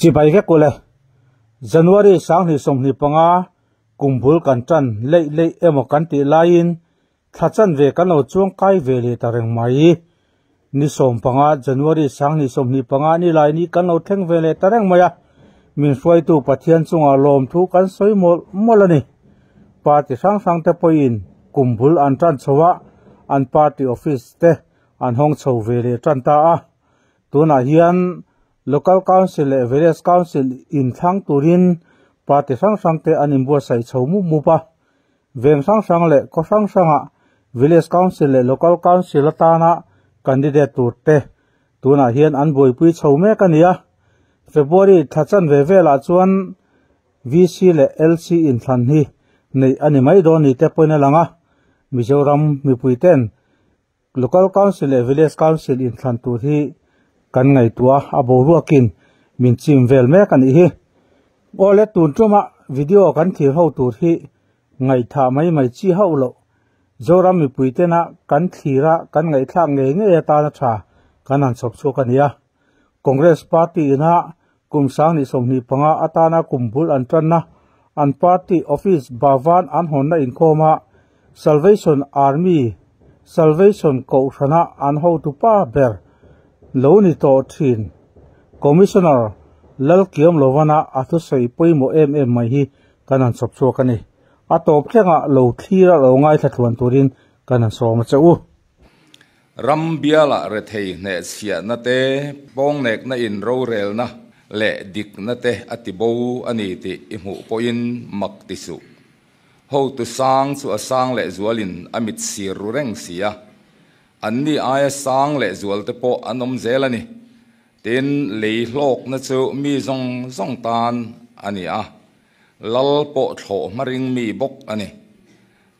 Chibai vek ule. January 2025 kum bul kan tan leih leih emaw kan tih laiin thla chanve kan lo chuang kai ve leh ta reng mai. Ni 15 January 2025 ni lai ni kan lo thleng ve leh ta reng mai a. Min hruaitu Pathian chungah lawmthu kan sawi mawlh mawlh a ni. Party hrang hrang te pawhin kum bul an tan chho a, an party office te an hawng chho ve leh tan ta a. Tunah hian Local Council leh Village Council inthlang turin party hrang hrang te an inbuatsaih chho mup mup a. Veng hrang hrang leh khaw hrang hrangah Village Council leh Local Council atana candidate tur te tunah hian an buaipui chho mek a ni a. February thla chanve velah chuan VC leh LC inthlan hi neih a ni mai dawn ni te pawhin a lang a. Mizoram mipuiten Local Council leh Village Council inthlan tur hi kan ngaihtuah a, a boruakin min chim vel mek a nih hi. Awle tun tuma video kan thlir ho tur hi ngaihthah mai mai chi hauh loh. Zoram mipui tena kan thlir a, kan ngaihthlak ngei ngei atana tha kan han chhawp chhuak a ni a. Congress Party ina kum 2025 atana kum bul an tanna an party office Bhavan an hawnna inkhawma Salvation Army Salvation Kohhrana an hotupa ber lo ni tawh thin Commissioner Lalkiamlovana a thusawi pawimawh em em mai hi kan han chhawp chhuak a ni. A tawp thlengah lo thlir a lo ngaithla tluan turin kan han sawm a che u. Ram bialah rethei hnehchhiahna te, pawngnekna in rorelna leh dikna te a ti bo a ni tih i hmuh pawhin mak ti suh. Hotu sang chu a sang leh zualin a mit sir ru reng si a, anni aia sang leh zual te pawh an awm zel a ni. Tin, lei hlawkna chu mi zawng zawng tan a ni a, lal pawh thlawh hma ring mi bawk a ni.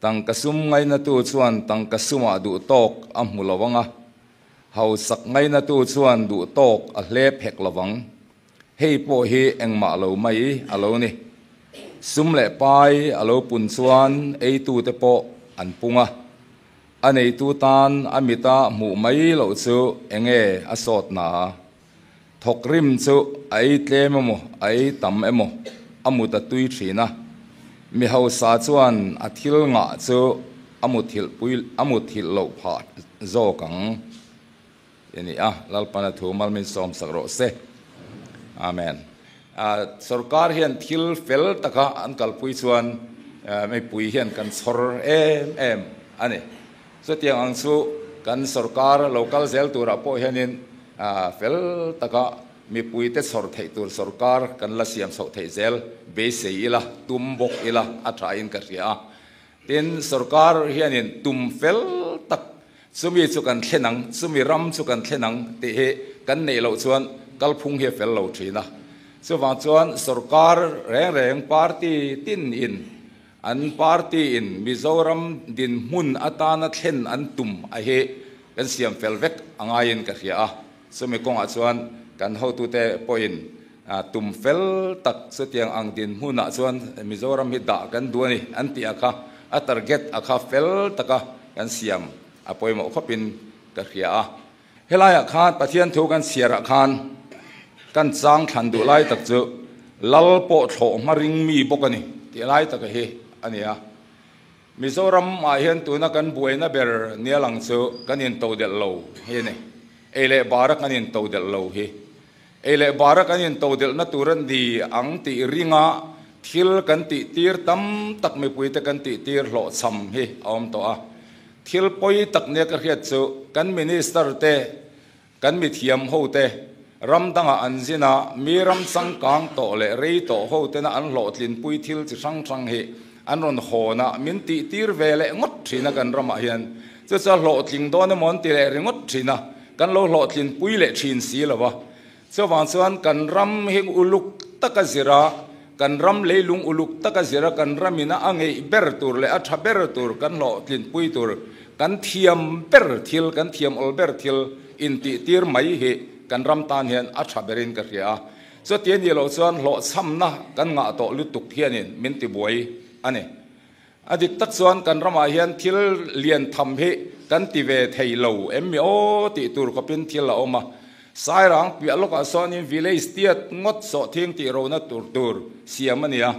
Tangka sum ngainatu chuan tangka sumah duh tawk a hmu lo ang a, hausak ngainatu chuan duh tawk a hlep hek lo vang. Hei pawh hi engmah lo mai a lo ni. Sum leh pai a lo pun chuan eitute pawh an pung a, a neitu tan a mita hmuh mai loh chu enge a sawt na? Thawkrim chu a ei tlem emaw a ei tam emaw a mut a tui thin a, mi hausa chuan a thil ngah chu a muthilh pui a muthilh loh phah zawk ang ti a ni a, Lalpana thu mal min sawm sak rawh se. Amen. Sorkar hian thil fel taka an kalpui chuan mipui hian kan chhawr em em a ni. Chutiang ang chu kan sorkar lo kal zel turah pawh hianin fel taka mipuite chhawr theih tur sorkar kan la siam chhoh theih zel beisei ila, tum bawk ila a thain ka hria a. Tin, sorkar hianin tum fel tak chumi chu kan thlen ang, chumi ram chu kan thlen ang tih hi kan neih loh chuan kalphung hi a fel lo thin a. Chuvang chuan sorkar reng reng party tinin An party in Mizoram dinhmun atana thlen an tum a hi kan siam fel vek a ngaiin ka hria a, chumi kawngah chuan kan hotute pawhin tum fel tak chutiang ang dinhmunah chuan Mizoram hi dah kan duh a ni an tih a kha, a target a kha fel taka kan siam a pawimawh khawpin ka hria a. Helaiah khan Pathian thu kan chhiarah khan kan chang thlan duh lai tak chu Lal pawh thlawh hma ring mi bawk a ni tih lai taka hi a ni a. Mizoram ah hian tuna kan buaina ber nia lang chu kan intodelh lo hi a ni. Ei leh bara kan intodelh lo hi. Ei leh bara kan intodelhna tur a ni ang tih ringa thil kan tih tir tam tak mipuite kan tih tir hlawhchham hi a awm tawh a. Thil pawi tak nia ka hriat chu kan minister te, kan mithiam ho te, ram dangah an zin a, mi ram changkang tawh leh rei tawh ho tena an hlawhtlinpui thil chi hrang hrang hi an rawn hawn a, min tih tir ve leh ngawt thin a kan ramah hian. Chu chu a hlawhtling dawn emaw an ti leh ringawt thin a, kan lo hlawhtlinpui leh thin si lo a. Chuvang chuan kan ram hi uluk taka zir a, kan ram leilung uluk taka zir a, kan ramina a ngeih ber tur leh a tha ber tur kan hlawhtlinpui tur, kan thiam ber thil, kan thiam awl ber thil intihtir mai hi kan ram tan hian a tha berin ka hria a. Chuti a nih loh chuan hlawhchhamna kan ngah tawh lutuk hianin min tibuai a ni. A dik tak chuan kan ramah hian thil lian tham hi kan ti ve thei lo em mi aw tih tur khawpin thil a awm a. Sairang piah lawkah sawnin village tiat ngawt sawhthing tih rona tur tur siam a ni a,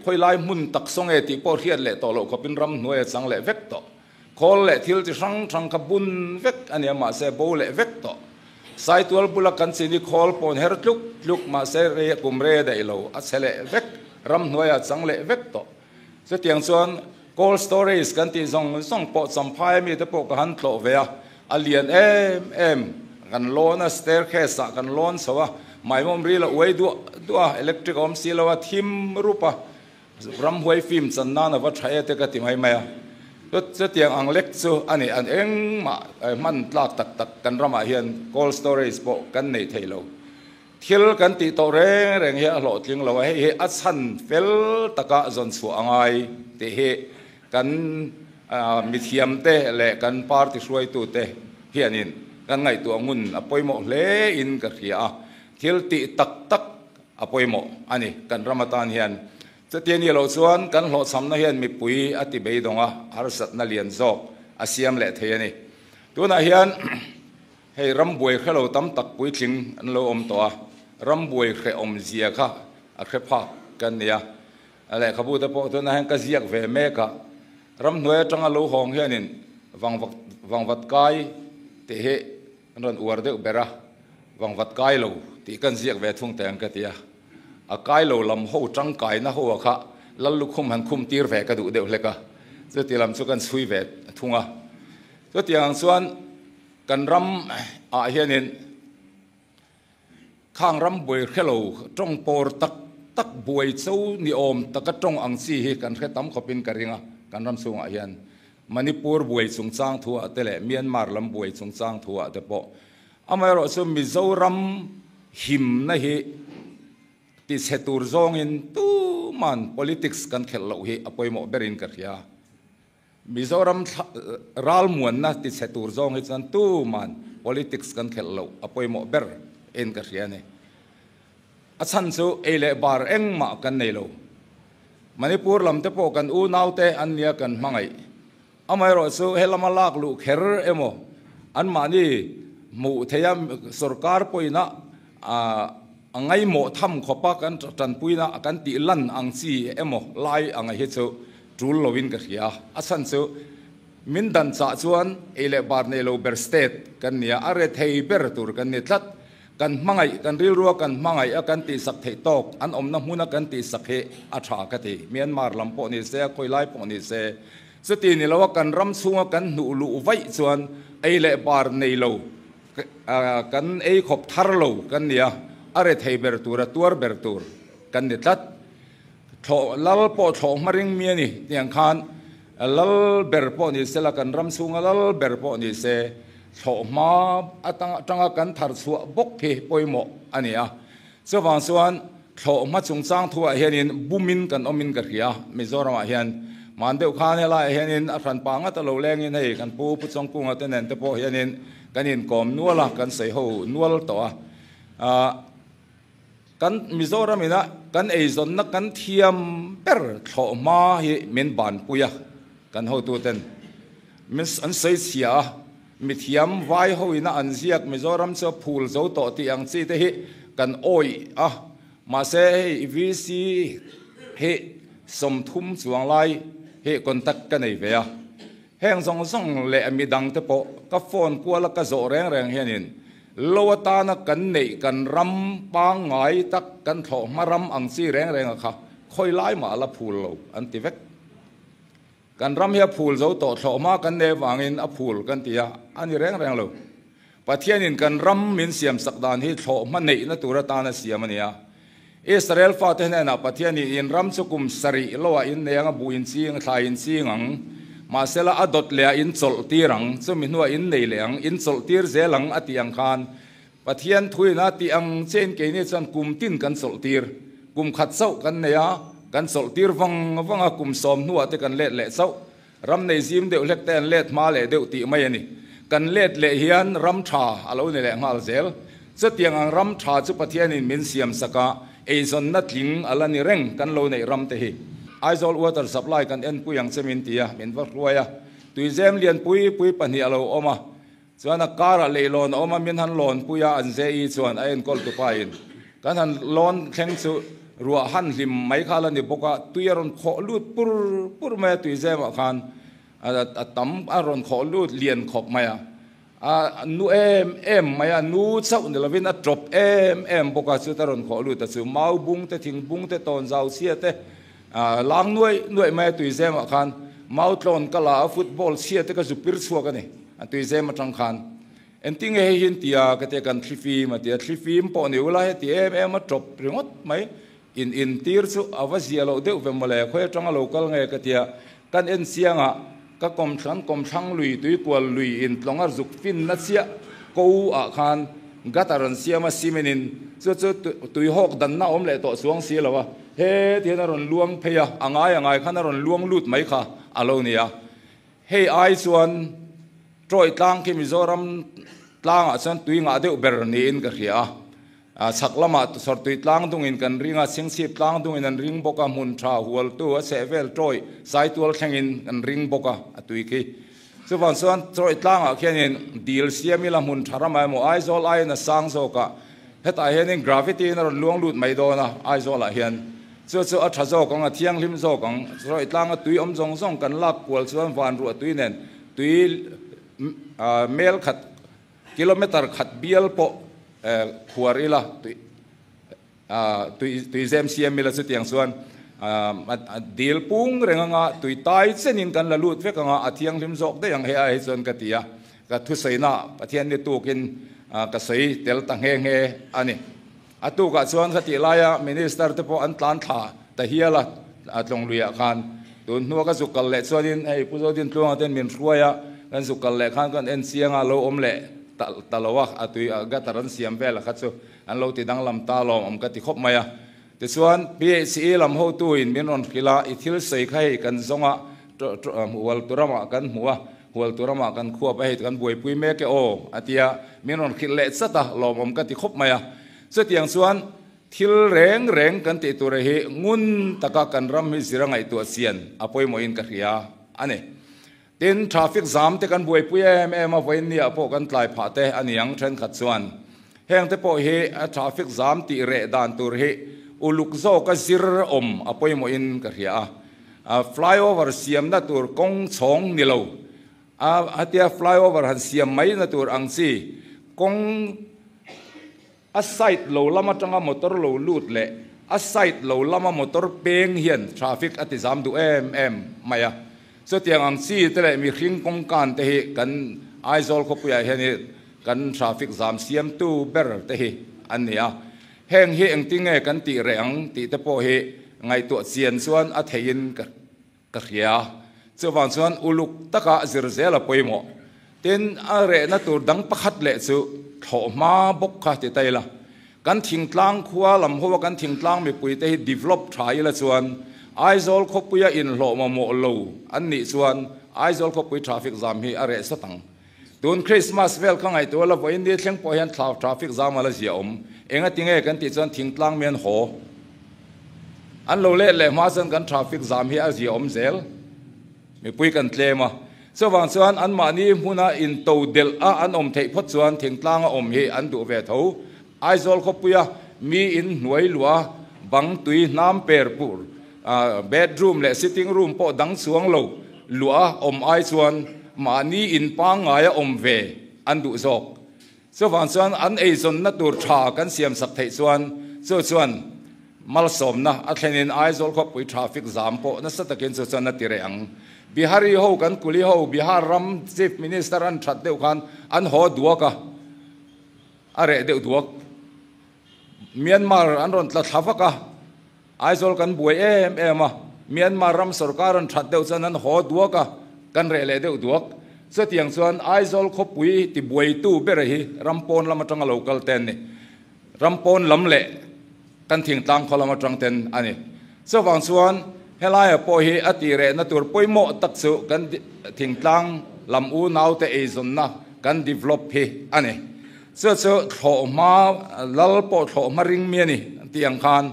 khawilai hmun tak saw nge tih pawh hriat leh tawh loh khawpin ramhnuai a chang leh vek tawh. Khawl leh thil chi hrang hrang kha bun vek a ni a, mahse bo leh vek tawh. Saitual bula kan chini khawl pawn her tluk tluk mahse rei a kum rei a daih lo, a chhe leh vek, ramhnuai a chang leh vek tawh. Chutiang chuan cold storage kan tih zawng zawng pawh Champhai ami te pawh ka han tlawh ve a, a lian em em, kan lawn a, staircase ah kan lawn chho a, maimawm ril a uai duah duah a, electric a awm si lo a, thim rup a, Ramhuai film chan nan a va tha e te ka ti mai mai a, chutiang ang lek chu a ni, an engmah hman tlak tak tak kan ramah hian cold storage pawh kan nei thei lo. Thil kan tih tawh reng reng hi a hlawhtling lo a, hei hi a chhan fel taka zawn chhuah a ngai tih hi kan mithiamte leh kan party hruaitute hianin kan ngaihtuah ngun a pawimawh hle in ka hria a, thil tih tak tak A pawimawh a ni, kan ram atan hian. Chutia ni loh chuan kan hlawhchhamna hian mipui a ti beidawng a, harsatna lian zawk a siam leh thei a ni. Tunah hian hei ram buai hre lo tam tak puitling an lo awm tawh a, ram buai hrehawm zia kha a hre phak kan ni a. Lehkhabu te pawh tunah hian ka ziak ve mek a, ramhnuai atanga lo hawng hianin vangvat kai tih hi An rawn uar deuh ber a, vangvat kai lo tih kan ziak ve thung teh ang ka ti a, a kai lo lam ho tangkaina ho a kha lal lukhum han khum tir ve ka duh deuh hlek a, chuti lam chu kan chhui ve thung a. Chutiang ang chuan kan ram ah hianin khang ram buai hre lo tawng pawr tak tak buai cho ni awm taka tawng ang chi hi kan hre tam khawpin ka ring a, kan ram chhungah hian Manipur buai chungchang thuah te leh Myanmar lam buai chungchang thuah te pawh. Amaherawhchu Mizoram himna hi tichhe tur zawngin tuman politics kan khelh loh hi a pawimawh berin ka hria. Mizoram ralmuanna tichhe tur zawng hi chuan tuman politics kan khelh loh a pawimawh ber in ka hria a ni. A chhan chu ei leh bar engmah kan nei lo. Manipur lam te pawh kan unaute an nia kan hmangaih. Amaherawh chu he lama lak luh kher emaw anmahni hmuh theia sorkar pawina a ngaimawh tham khawpa kan tanpuina kan tih lan ang chi emaw lai ang hi chu tul loin ka hria. A chhan chu min dan chah chuan ei leh bar nei lo ber state kan nia, a rethei ber tur kan ni tlat. Kan hmangaih, kan rilrua kan hmangaih a kan tihsak theih tawk, an awmna hmuna kan tihsak hi a tha ka ti. Myanmar lam pawh ni se, a khawi lai pawh ni se, chuti ni loa kan ram chhunga kan hnuh luh vaih chuan ei leh bar nei lo, kan ei khawp thar lo kan ni a, a rethei ber tur, a tuar ber tur kan ni tlat. Thlawh, lal pawh thlawh hma ring mi a ni tiang khan lal ber pawh ni se la, kan ram chhunga lal ber pawh ni se, thlawh hma atanga kan thar chhuah bawk hi pawimawh a ni a. Chuvang chuan thlawh hma chungchang thuah hianin bumin kan awmin ka hria Mizoramah hian. Hman deuh khan helaiah hianin a hranpa ngat a lo lengin hei kan pu Pu Chawngkunga te nen te pawh hianin kan inkawm nual a, kan sawiho nual tawh a. Kan Mizoram ina kan eizawnna kan thiam ber thlawh hma hi min banpui a, kan hotuten min an sawi chhia a, mithiam vai ho ina an ziak Mizoram chu a phul zo tawh tih ang chi te hi kan awih a, mahse hei VC hi 30 chuang lai hi contact ka nei ve a. Heng zawng zawng leh midang te pawh ka phone kuala ka zawh reng reng hianin lo atana kan neih kan ram pangngai tak kan thlawh hma ram ang chi reng renga kha khawi lai mah la phul lo an ti vek. Kan ram hi a phul zo tawh thlawh hma kan nei avangin a phul kan ti a, a ni reng reng lo. Pathianin kan ram min siam sak dan hi thlawh hma neihna tur atana siam a ni a. Israel fate hnenah Pathianin in ram chu kum sarih loah in nei ang a, buh in ching, thlai in ching ang, mahsela a dawt leh ah in chawlh tir ang, chumi hnuah in nei leh ang, in chawlh tir zel ang a tih ang khan Pathian thuin a tih ang chiahin keini chuan kum tin kan chawlh tir, kum khat chauh kan nei a, kan chawlh tir vang vang a, kum 10 hnuah te kan let leh chauh. Ram nei zim deuh hlek te an let hma leh deuh tih mai a ni. Kan let leh hian ram tha a lo ni leh nghal zel. Chutiang ang ram tha chu Pathianin min siam sak a, eizawnna tling a la ni reng kan lo neih ram te hi. Aizawl water supply kan enpui ang che min ti a, min va hruai a. Tuizem lian pui pui pahnih a lo awm a. Chuan a karah leihlawn a awm a, min han lawn pui a, an JE chuan a enkawl tupa in kan han lawn thleng chu ruah han hlim mai kha la ni bawk a, tui a rawn khawh lut pur pur mai a, tui zemah khan a tam a rawn khawh lut lian khawp mai a, a nu em em mai a, nu chauh ni lovin a tawp em em bawk a, chuta rawn khawh lut a chu mau bung te, thing bung te, tawn zau chhia te, Lang nuaih nuaih mai a tuizemah khan mau tlawn ka la a, football chhia te ka zu pir chhuak a ni a tuizem atang khan. Engtinge hei hi an ti a, ka ti a, kan thlifim a ti a, thlifim pawh ni ula heti em em a tawp ringawt mai, in intir chu a va zia loh deuh ve mawle, khawi atanga lo kal nge ka ti a, kan en chiangah ka kawmthlang kawmthlang lui tuikual lui in tlawng a zuk finna chiah ko ah khan gutter an siam a cement in chu chu tuihawk danna awm leh tawh chuang si lo a he tihian a rawn luang phei a a ngai a ngai khan a rawn luang lut mai kha a lo ni a hei ai chuan tawih tlang khi Mizoram tlangah chuan tui ngah deuh ber niin ka hria a. A chhak lamah Sawrtui tlang dungin kan ring a, Chhingchhip tlang dungin an ring bawk a, hmun tha hualtu a chheh vel tawih Saitual thlengin an ring bawk a, a tui khi. Chuvang chuan tawih tlangah khianin dil siam ila hmun tha ramah emaw Aizawl aiin a sang zawk a, hetah hianin gravity in a rawn luang lut mai dawn a, Aizawlah hian chu chu a tha zawk ang, a thianghlim zawk ang. Tawih tlanga tui awm zawng zawng kan lak kual chuan van ruah tui nen tui mel khat Kilometer khat bial pawh khuar ila tui tui zem siam ila chutiang chuan a dil pung reng anga tui tai chenin kan la lut vek anga a thianghlim zawk daih ang he ai hi chuan ka ti a, ka thusawiina Pathian ni tukin ka sawi tel ta nghe nghe a ni. A tukah chuan khatih laia Minister te pawh an tlan thla ta hial a, a tlawng luiah khan. Tun hnua ka zuk kal leh chuanin hei Pu Zodintluanga ten min hruai a, kan zuk kal leh khan kan en chiang a, lo awm leh ta lo a, a tui gutter an siam vel a kha chu an lo ti danglam ta lawm awm ka ti khawp mai a. Tichuan PHE lam hotuin min rawn hrilh a, i thil sawi kha hei kan zawng a, hual turamah kan hmu a, hual turamah kan khuap a hei kan buaipui mek e aw a ti a, min rawn hrilh leh chat a, lawmawm ka ti khawp mai a. Chutiang chuan thil reng reng kan tih tur hi ngun taka kan ram hi zira ngaihtuah chian a pawimawhin ka hria a ni. Tin, traffic zam te kan buaipui em em a, vawiin ni ah pawh kan tlai phah te a niang thenkhat chuan. Heng te pawh hi a traffic zam tih reh dan tur hi uluk zawka zir awm a pawimawhin ka hria a. A flyover siamna tur kawng chhawng ni lo a, hetia flyover han siam mai na tur ang chi kawng A side lo lam atanga motor lo lut leh a side lo lama motor peng hian traffic a ti zam duh em em mai a. Chutiang ang chi te leh mihring kawngkan te hi kan Aizawl khawpuiah hian hi kan traffic zam siamtu ber te hi an ni a. Heng hi engtinge kan tih reh ang tih te pawh hi ngaihtuah chian chuan a theihin ka Ka hria. Chuvang chuan uluk taka zir zel a pawimawh. Tin, a rehna tur dang pakhat leh chu thlawhhma bawk kha ti ta ila. Kan thingtlang khua lam ho a kan thingtlang mipuite hi develop tha ila chuan Aizawl khawpuia inhlawh mamawh lo an nih chuan Aizawl khawpui traffic jam hi a reh sawt ang. Tun Christmas vel kha ngaihtuah la vawiin ni thleng pawh hian thlau traffic zam a la zia awm. Engati nge kan tih chuan thingtlang mi an haw. An lo let leh hma chuan kan traffic zam hi a zia awm zel. Mipui kan tlem a. Chuvang chuan anmahni hmuna into delh a an awm theih phawt chuan thingtlanga awm hi an duh ve tho. Aizawl khawpuia mi in hnuai luah bang tui hnam per pur bedroom leh sitting room pawh dang chuang lo luah awm ai chuan mahni in pangngaia awm ve an duh zawk. Chuvang chuan an eizawnna tur tha kan siam sak theih chuan chu chuan malsawmna a thlenin Aizawl khawpui traffic zam pawh nasa takin chu chuan a ti reh ang. Bihari ho kan kuli ho Bihar ram Chief Minister an that deuh khan an haw duak a. A reh deuh duak. Myanmar an rawn tla thla vak a, Aizawl kan buai em em a, Myanmar ram sorkar an that deuh chuan an haw duak a, kan reh leh deuh duak. Chutiang chuan Aizawl khawpui ti buaitu bera hi ram pawn lam atanga lo kal te an ni. Ram pawn lam leh kan thingtlang khaw lam atang ten a ni. Chuvang chuan helaiah pawh hi a tih rehna tur pawimawh tak chu kan thingtlang lam unaute eizawnna kan develop hi a ni. Chu chu thlawhhma lal pawh thlawhhma ring mi a ni tih ang khan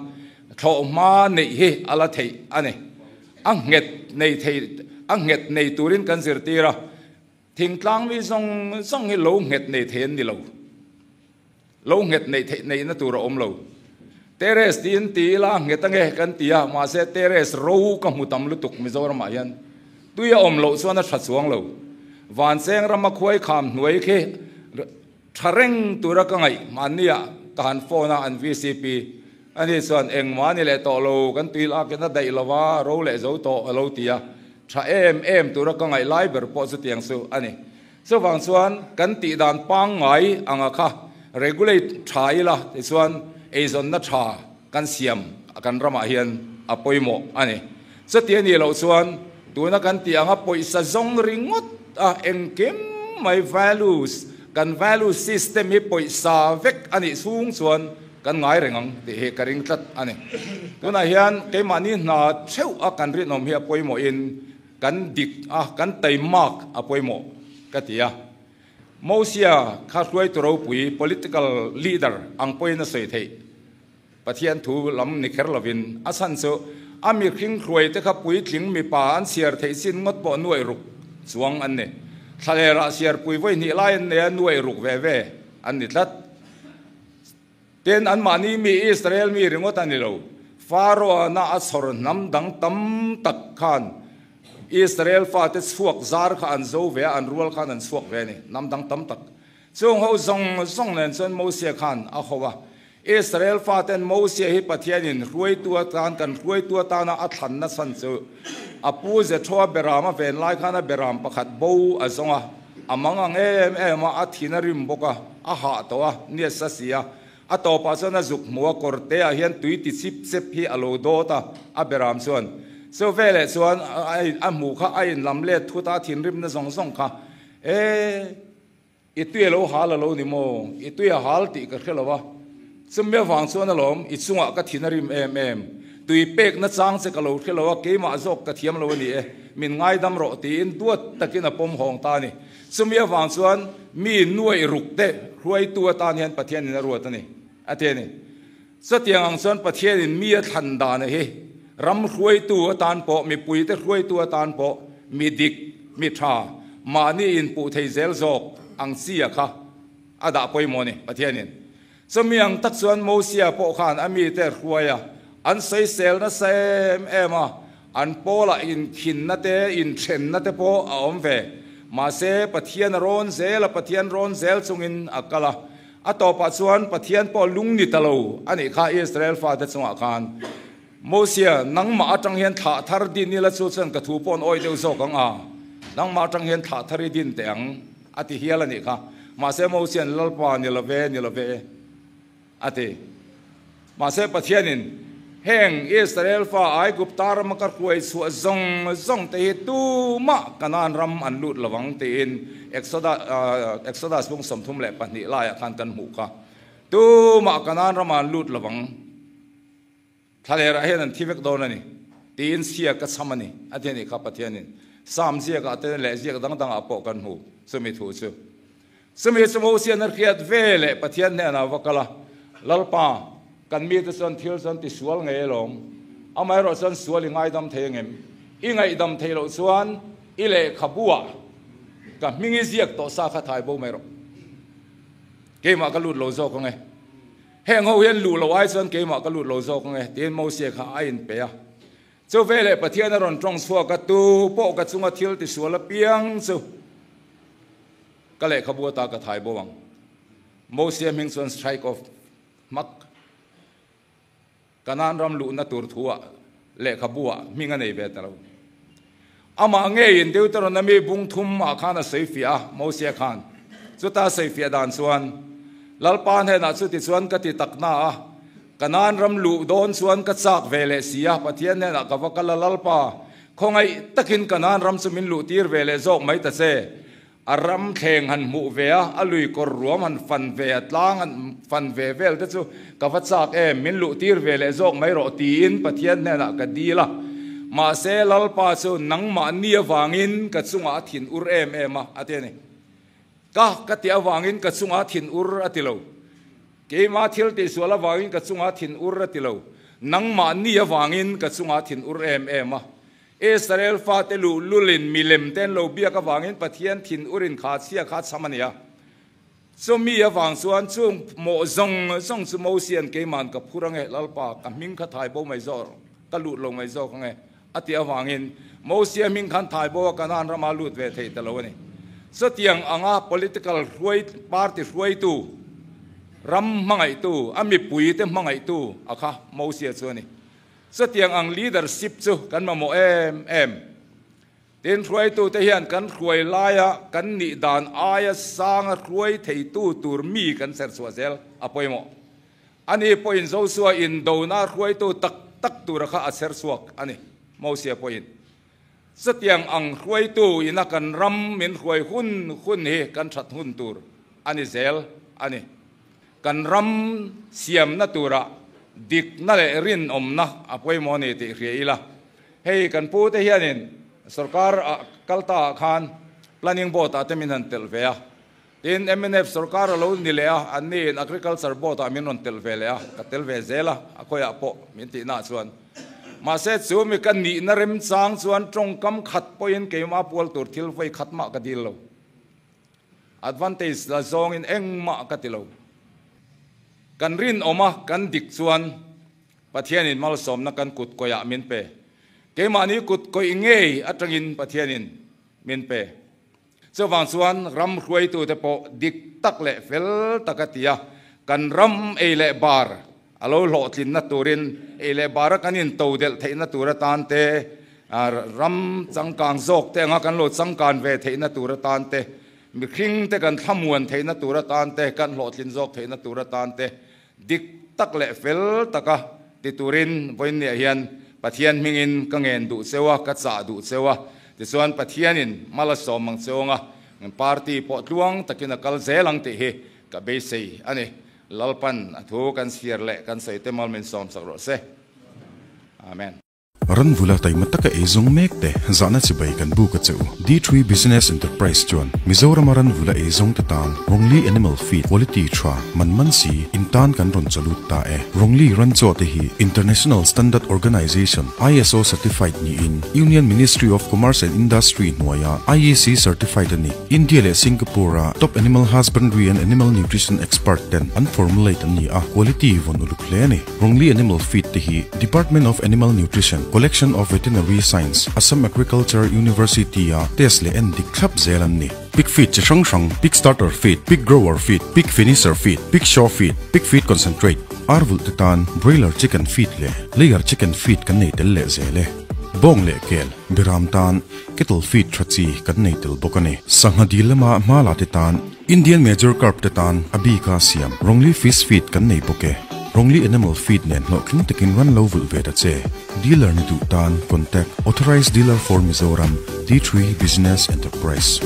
thlawhhma neih hi a la theih a ni. A nghet nei thei a nghet nei turin kan zirtir a. Thingtlang mi zawng zawng hi lo nghet nei thei an ni lo. Lo nghet neih theih neihna tur a awm lo. Terrace tiin ti ila nghet ange kan ti a, mahse terrace ro ka hmu tam lutuk Mizoramah hian. Tui a awm loh chuan a tha chuang lo. Vancheng rama khuai kham hnuai khi tha reng tura ka ngaih mahnia ka han phone a an vcp ani chuan engmah ni leh tawh lo kan tui lakin a daih lova ro leh zo tawh a lo ti a, tha em em tura ka ngaih lai ber pawh chutiang chu a ni. Chuvang chuan kan tih dan pangngai anga kha regulate tha ila tichuan eizawnna tha kan siam kan ramah hian a pawimawh a ni. Chuti a nih loh chuan tuna kan tih anga pawisa zawng ringawt a engkim mai values kan value system hi pawisa vek a nih chhung chuan kan ngai reng ang tih hi ka ring tlat a ni. Tunah hian keimahni hna theuh a kan rinawm hi a pawimawhin Kan dik a, kan taimak a pawimawh ka ti a. Mosia kha hruaitu ropui, political leader, ang pawhin a sawi theih. Pathian thu lam ni kher lovin a chhan chu a mihring hruaite kha puitling mipa an chhiar theih chin ngawt pawh nuaih ruk chuang an ni. Thlalerah chhiarpui vawi hnih lai an nei a, nuaih ruk ve ve an ni tlat. Tin, anmahni mi Israel mi ringawt a ni lo, Pharaoh-na a chhawr hnam dang tam tak khan Israel fate chhuak zar kha an zo ve a, an rual khan an chhuak ve a ni, hnam dang tam tak. Chung ho zawng zawng nen chuan Mosia khan a ho a. Israel faten Mosia hi Pathianin hruaitu atan, kan hruaitu atana a thlanna chhan chu a pu Jethroa beram a ven lai khan a beram pakhat bo a zawng a, A mang ang em em a, a thin a rim bawk a, a hah tawh a, ni a sa si a. A tawpah chuan a zuk hmu a, kawr te ah hian tui ti chip chep hi a lo dawt a, a beram chuan. Chu veleh chuan a hmuh kha a inlam let thut a, a thinrimna zawng zawng kha, E, i tui a lo hal a lo ni maw? I tui a hal tih ka hre lo a. Chumi avang chuan alawm, i chungah ka thin a rim em em. Tui pekna chang che ka lo hre lo a, keimah zawk ka thiam lo a ni e, min ngaidam rawh tiin duat takin a pawm hawng ta a ni. Chumi avang chuan mi nuaih ruk te hruaitu atan hian Pathianin a ruat a ni, a ti a ni. Chutiang ang chuan Pathianin mi a thlan dan hi ram hruaitu atan pawh, mipuite hruaitu atan pawh mi dik, mi tha, mahni inpuh thei zel zawk ang chi a kha a dah pawimawh a ni Pathianin. Chumi ang tak chuan Mosia pawh khan a mite hruai a, an sawisel nasa em em a, an pawlah inkhinna te, inthenna te pawh a awm ve. Mahse, Pathian a rawn zel a, Pathian rawn zel chungin a kal a. A tawpah chuan Pathian pawh lung ni ta lo a nih kha Israel fate chungah khan. Mosia, nangmah atang hian thlah thar din ila chu chuan ka thu pawh an awih deuh zawk ang a, nangmah atang hian thlah thar i din teh ang. A ti hial a nih kha. Mahse Mosia'n Lalpa ni lo ve, ni lo ve a ti. Mahse Pathianin, Heng Israel fa Aigupta rama ka hruai chhuah zawng zawng te hi tumah Kanaan ram an lut lo ang tiin Exodus bung 32 laiah khan kan hmuh kha. Tumah Kanaan ramah an lut lo ang. Thlalerah hian an thi vek dawn a ni, tiin chhia ka chham a ni, a ti a nih kha Pathianin. Sam ziakah te leh ziak dang dangah pawh kan hmu chumi thu chu. Chumi chu Mosian a hriat ve leh Pathian hnenah va kal a, Lalpa, kan mite chuan thil chuan ti sual ngei alawm, amaherawh chuan sual i ngaidam thei angem? I ngaihdam theih loh chuan i lehkhabuah ka hming i ziak tawh sa kha thai bo mai rawh. Keimah ka lut lo zawk ange. Heng ho hian luh loh ai chuan keimah ka lut lo zawk ange tiin Mosia kha a inpe a. Chu veleh Pathian a rawn tawng chhuak a, tu pawh ka chunga thil tisual apiang chu ka lehkhabu ata ka thai bo ang. Mosia hming chuan strike off hmak. Kanaan ram luhna tur thuah lehkhabuah hming a nei ve ta lo. Amah ngeiin Deuteronomy bung thum ah khan a sawifiah a, Mosia khan. Chuta a sawifiah dan chuan, Lalpa hnenah chuti chuan ka ti tak na a, Kanaan ram luh dawn chuan ka chak ve leh si a, Pathian hnenah ka va kal a, Lalpa, khawngaih takin Kanaan ram chu min luh tir ve leh zawk mai ta che. A ram thleng han hmuh ve a, a lui kawr ruam han fan ve a, tlang han fan ve vel te chu ka va chak em, min luh tir ve leh zawk mai rawh tiin Pathian hnenah ka dil a. Mahse, Lalpa chu nangmah ni avangin ka chungah a thin ur em em a, a ti a ni. Ka ka tih avangin ka chungah a thin ur a ti lo. Keimah thil tihsual avangin ka chungah a thin ur a ti lo. Nangmah ni avangin ka chungah a thin ur em em a. Israel fate luhlulin milem te an lo biak avangin Pathian thin urin kha chhia kha a chham a ni a. Chumi avang chuan chung mawh zawng zawng chu Mosia'n keima'n ka phur ange, Lalpa, ka hming kha thai bo mai zawk, ka lut lo mai zawk ange, a tih avangin Mosia hming khan thai bo a Kanaan rama lut ve thei ta lo a ni. Chutiang anga political hruai, party hruaitu, ram hmangaihtu, a mipuite hmangaihtu a kha Mosia chu a ni. Chutiang ang leadership chu kan mamawh em em. Tin, hruaitute hian kan hruai laia kan nih dan aia sanga hruai theitu tur mi kan ser chhuah zel a pawimawh. Ani pawhin Josua indona hruaitu tak tak tura kha a ser chhuak a ni, Mosia pawhin. Chutiang ang hruaitu ina kan ram min hruai hun hun hi kan that hun tur a ni zel a ni. Kan ram siamna turah dikna leh rinawmna a pawimawh a ni tih hria ila. Hei kan pu te hianin sorkar ah kal ta ah khan Planning Board ah te min han telh ve a, tin mnf sorkar a lo ni leh a, an niin Agriculture Board ah min rawn telh ve leh a, ka tel ve zel a, a khawiah pawh min tih nah chuan. Mahse chu mi ka nihna remchang chuan tawngkam khat pawhin keimah pual tur thil vawi khat mah ka dil lo. Advantage la zawngin engmah ka ti lo. Kan rinawm a, kan dik chuan Pathianin malsawmna kan kut kawihah min pe. Keimahni kut kawih ngei atangin Pathianin min pe. Chuvang chuan ram hruaitute pawh dik tak leh fel taka ti a, kan ram ei leh bar a lo hlawhtlinna turin ei leh bara kan intodelh theihna tur atan te, ram changkang zawk te anga kan lo changkan ve theihna tur atan te, mihring te kan thlamuan theihna tur atan te, kan hlawhtlin zawk theihna tur atan te, Dik tak leh fel taka ti turin vawiinniah hian Pathian hmingin ka ngen duh cheu a, ka chah duh cheu a. Tichuan Pathianin mal a sawm ang cheu anga party pawh tluang takin a kal zel ang tih hi ka beisei a ni. Lalpan a thu kan chhiar leh kan sawi te mal min sawm sak rawh se. Amen. Ranvula taima taka ei zawng mek te zahna chibai kan buk a che u. D3 Business Enterprise chuan Mizorama ranvula ei zawng te tan Rongli Animal Feed Quality tha man man si in tan kan rawn chalut ta e. Rongli ranchaw te hi International Standard Organization, ISO, certified niin Union Ministry of Commerce and Industry hnuaia IEC certified a ni. India leh Singapore-a top animal husbandry and animal nutrition expert ten an formulate an ni a, quality vawn uluk hle a ni. Rongli Animal Feed te hi Department of Animal Nutrition, Collection of Veterinary Science, Assam Agriculture University-a test leh en dik thlap zel an ni. Pig feed chi hrang hrang, pig starter feed, pig grower feed, pig finisher feed, pig show feed, pig feed concentrate, ar vulh te tan broiler chicken feed leh layer chicken feed kan nei tel leh zel e. Bawng leh kel, beram tan cattle feed tha chi kan nei tel bawk a ni. Sangha dil lama hma la te tan Indian Major Carp te tan a bika siam Rongli Fish Feed kan nei bawk e. Rongli Animal Feed nen hlawhtling takin ran lo vulh ve ta che. Dealer ni duh tan contact Authorized Dealer for Mizoram, D3 Business Enterprise.